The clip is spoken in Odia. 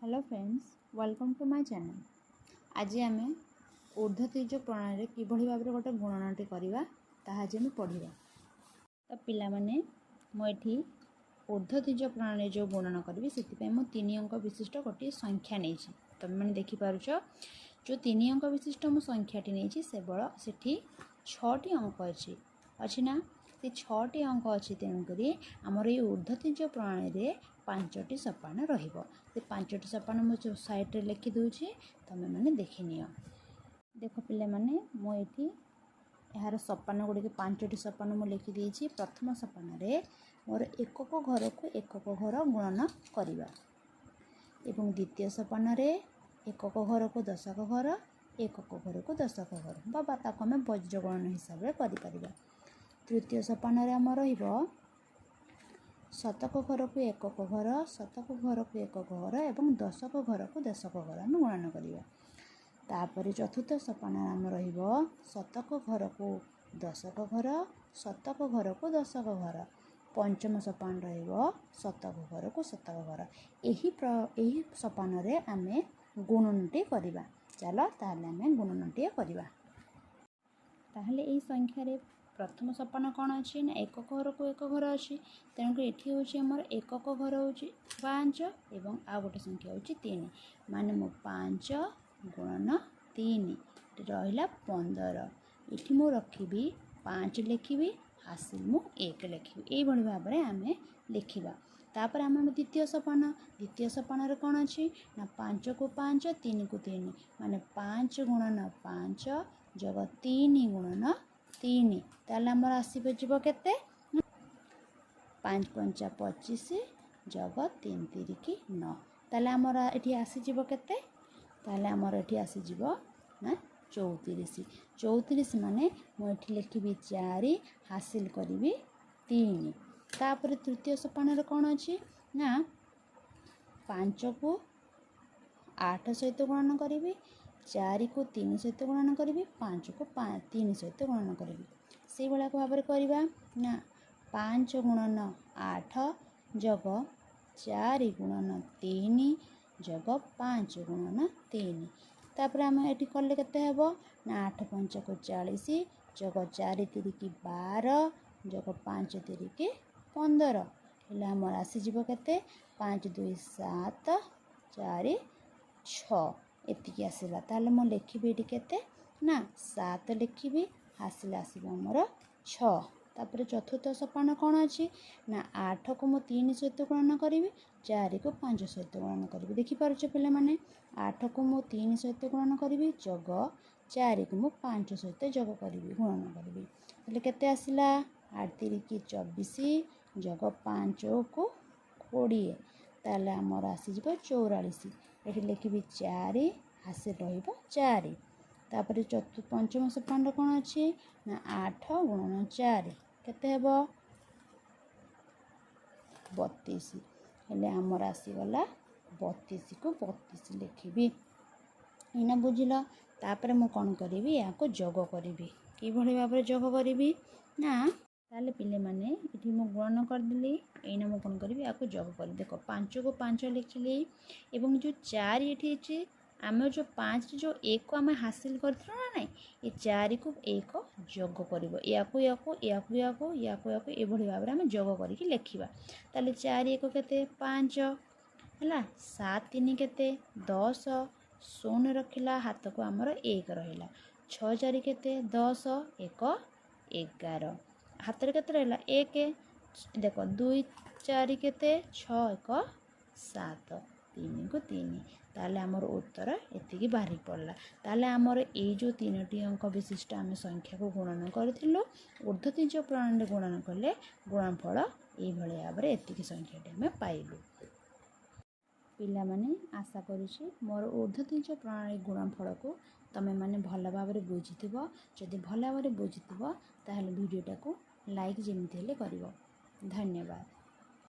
Hello friends, welcome to my channel. ଆଜି ଆମେ ଉର୍ଦ୍ଧ୍ୱ ତୀର୍ଯ୍ୟକ ପ୍ରଣାଳୀରେ କିଭଳି ଭାବରେ ଗୋଟେ ଗୁଣନଟି କରିବା, ତାହା ଆଜି ଆମେ ପଢ଼ିବା। ତ ପିଲାମାନେ, ମୁଁ ଏଠି ଉର୍ଦ୍ଧ୍ୱ ତୀର୍ଯ୍ୟକ ପ୍ରଣାଳୀରେ ଯେଉଁ ଗୁଣନ କରିବି, ସେଥିପାଇଁ ମୁଁ ତିନି ଅଙ୍କ ବିଶିଷ୍ଟ ଗୋଟିଏ ସଂଖ୍ୟା ନେଇଛି। ତୁମେମାନେ ଦେଖିପାରୁଛ, ଯେଉଁ ତିନି ଅଙ୍କ ବିଶିଷ୍ଟ ମୁଁ ସଂଖ୍ୟାଟି ନେଇଛି, ସେବଳ ସେଠି ଛଅଟି ଅଙ୍କ ଅଛି, ଅଛି ନା? ସେ ଛଅଟି ଅଙ୍କ ଅଛି, ତେଣୁକରି ଆମର ଏଇ ଉର୍ଦ୍ଧ୍ୱ ତୀର୍ଯ୍ୟକ ପ୍ରଣାଳୀରେ ପାଞ୍ଚଟି ସୋପାନ ରହିବ। ସେ ପାଞ୍ଚଟି ସୋପାନ ମୁଁ ଯେଉଁ ସାଇଡ଼୍ରେ ଲେଖିଦେଉଛି, ତୁମେମାନେ ଦେଖିନିଅ। ଦେଖ ପିଲାମାନେ, ମୁଁ ଏଠି ଏହାର ସୋପାନ ଗୁଡ଼ିକ, ପାଞ୍ଚଟି ସୋପାନ ମୁଁ ଲେଖିଦେଇଛି। ପ୍ରଥମ ସୋପାନରେ ମୋର ଏକକ ଘରକୁ ଏକକ ଘର ଗୁଣନ କରିବା ଏବଂ ଦ୍ୱିତୀୟ ସୋପାନରେ ଏକକ ଘରକୁ ଦଶକ ଘର, ଏକକ ଘରକୁ ଦଶକ ଘର ବା ତାକୁ ଆମେ ବଜ୍ର ଗୁଣନ ହିସାବରେ କରିପାରିବା। ତୃତୀୟ ସୋପାନରେ ଆମର ରହିବ ଶତକ ଘରକୁ ଏକକ ଘର, ଶତକ ଘରକୁ ଏକକ ଘର ଏବଂ ଦଶକ ଘରକୁ ଦଶକ ଘର ଆମେ ଗୁଣନ କରିବା। ତାପରେ ଚତୁର୍ଥ ସୋପାନରେ ଆମର ରହିବ ଶତକ ଘରକୁ ଦଶକ ଘର, ଶତକ ଘରକୁ ଦଶକ ଘର। ପଞ୍ଚମ ସୋପାନ ରହିବ ଶତକ ଘରକୁ ଶତକ ଘର। ଏହି ସୋପାନରେ ଆମେ ଗୁଣନଟି କରିବା। ଚାଲ ତାହେଲେ ଆମେ ଗୁଣନଟିଏ କରିବା। ତାହେଲେ ଏହି ସଂଖ୍ୟାରେ ପ୍ରଥମ ସୋପାନ କ'ଣ ଅଛି ନା ଏକକ ଘରକୁ ଏକ ଘର ଅଛି। ତେଣୁକରି ଏଠି ହେଉଛି ଆମର ଏକକ ଘର ହେଉଛି 5 ଏବଂ ଆଉ ଗୋଟେ ସଂଖ୍ୟା ହେଉଛି 3। ମାନେ ମୁଁ 5 ଗୁଣନ 3 ରହିଲା 15। ଏଠି ମୁଁ ରଖିବି 5 ଲେଖିବି, ହାସିଲ ମୁଁ 1 ଲେଖିବି। ଏଇଭଳି ଭାବରେ ଆମେ ଲେଖିବା। ତାପରେ ଆମର ଦ୍ୱିତୀୟ ସୋପାନ। ଦ୍ୱିତୀୟ ସୋପାନରେ କ'ଣ ଅଛି ନା 5କୁ 5, 3କୁ 3, ମାନେ 5 ଗୁଣନ 5 ଯୋଗ 3 ଗୁଣନ 3। ତାହେଲେ ଆମର ଆସିବ ଯିବ କେତେ? 5 ପଞ୍ଚା 25 ଯୋଗ 3 ତିରିକି 9। ତାହେଲେ ଆମର ଏଠି ଆସିଯିବ କେତେ? ତାହେଲେ ଆମର ଏଠି ଆସିଯିବ ନା 34। 34 ମାନେ ମୁଁ ଏଠି ଲେଖିବି 4, ହାସିଲ କରିବି 3। ତାପରେ ତୃତୀୟ ସୋପାନରେ କ'ଣ ଅଛି ନା 5କୁ 8 ସହିତ ଗୁଣନ କରିବି, 4କୁ 3 ସହିତ ଗୁଣନ କରିବି, 5କୁ 3 ସହିତ ଗୁଣନ କରିବି। ସେଇଭଳିଆ ଭାବରେ କରିବା ନା 5 ଗୁଣନ 8 ଯୋଗ 4 ଗୁଣନ 3 ଯୋଗ 5 ଗୁଣନ 3। ତାପରେ ଆମେ ଏଠି କଲେ କେତେ ହେବ ନା 8 ପଞ୍ଚକୁ 40 ଯୋଗ 4 ତିରିକି 12 ଯୋଗ 5 ତିରିକି 15। ହେଲେ ଆମର ଆସିଯିବ କେତେ? 5 2 7 4 6, ଏତିକି ଆସିଲା। ତାହେଲେ ମୁଁ ଲେଖିବି ଏଠି କେତେ ନା 7 ଲେଖିବି, ଆସିଲେ ଆସିବ ଆମର 6। ତାପରେ ଚତୁର୍ଥ ସୋପାନ କ'ଣ ଅଛି ନା 8କୁ ମୁଁ 3 ସହିତ ଗୁଣନ କରିବି, 4କୁ 5 ସହିତ ଗୁଣନ କରିବି। ଦେଖିପାରୁଛ ପିଲାମାନେ? 8କୁ ମୁଁ 3 ସହିତ ଗୁଣନ କରିବି ଯୋଗ 4କୁ ମୁଁ 5 ସହିତ ଯୋଗ କରିବି, ଗୁଣନ କରିବି। ତାହେଲେ କେତେ ଆସିଲା? 8 ତିରିକି 24 ଯୋଗ 5କୁ 20। ତାହେଲେ ଆମର ଆସିଯିବ 44। ଏଠି ଲେଖିବି 4, ହାସିଲ ରହିବ 4। ତାପରେ ପଞ୍ଚମ ସୋପାନରେ କ'ଣ ଅଛି ନା 8 ଗୁଣନ 4 କେତେ ହେବ? 32। ହେଲେ ଆମର ଆସିଗଲା 32କୁ 32 ଲେଖିବି। ଏଇନା ବୁଝିଲ? ତାପରେ ମୁଁ କ'ଣ କରିବି? ଏହାକୁ ଯୋଗ କରିବି। କିଭଳି ଭାବରେ ଯୋଗ କରିବି ନା, ତାହେଲେ ପିଲାମାନେ, ଏଠି ମୁଁ ଗୁଣନ କରିଦେଲି। ଏଇନା ମୁଁ କ'ଣ କରିବି? ଏହାକୁ ଯୋଗ କରିବି। ଦେଖ, 5କୁ 5 ଲେଖିଲି ଏବଂ ଯେଉଁ 4 ଏଠି ଅଛି, ଆମେ ଯେଉଁ 5ରେ ଯେଉଁ 1 ଆମେ ହାସିଲ କରିଥିଲୁ ନା ନାଇଁ, ଏ 4କୁ 1 ଯୋଗ କରିବ। ୟାକୁ ୟାକୁ, ୟାକୁ ୟାକୁ, ୟାକୁ ୟାକୁ, ଏଭଳି ଭାବରେ ଆମେ ଯୋଗ କରିକି ଲେଖିବା। ତାହେଲେ 4 1 କେତେ? 5 ହେଲା। 7 3 କେତେ? 10, 0 ରଖିଲା, ହାତକୁ ଆମର 1 ରହିଲା। 6 4 କେତେ? 10, 1 11, ହାତରେ କେତେ ରହିଲା? 1। ଦେଖ, 2 4 କେତେ? 6, 1 7, 3କୁ 3। ତାହେଲେ ଆମର ଉତ୍ତର ଏତିକି ବାହାରି ପଡ଼ିଲା। ତାହେଲେ ଆମର ଏଇ ଯେଉଁ ତିନୋଟି ଅଙ୍କ ବିଶିଷ୍ଟ ଆମେ ସଂଖ୍ୟାକୁ ଗୁଣନ କରିଥିଲୁ, ଉର୍ଦ୍ଧ୍ୱ ତୀର୍ଯ୍ୟକ ପ୍ରଣାଳୀରେ ଗୁଣନ କଲେ ଗୁଣନଫଳ ଏଇଭଳି ଭାବରେ ଏତିକି ସଂଖ୍ୟାଟି ଆମେ ପାଇଲୁ। ପିଲାମାନେ, ଆଶା କରୁଛି ମୋର ଉର୍ଦ୍ଧ୍ୱ ତୀର୍ଯ୍ୟକ ପ୍ରଣାଳୀ ଗୁଣନଫଳକୁ ତୁମେମାନେ ଭଲ ଭାବରେ ବୁଝିଥିବ। ଯଦି ଭଲ ଭାବରେ ବୁଝିଥିବ, ତାହେଲେ ଭିଡ଼ିଓଟାକୁ ଲାଇକ୍ ଯେମିତି ହେଲେ କରିବ। ଧନ୍ୟବାଦ।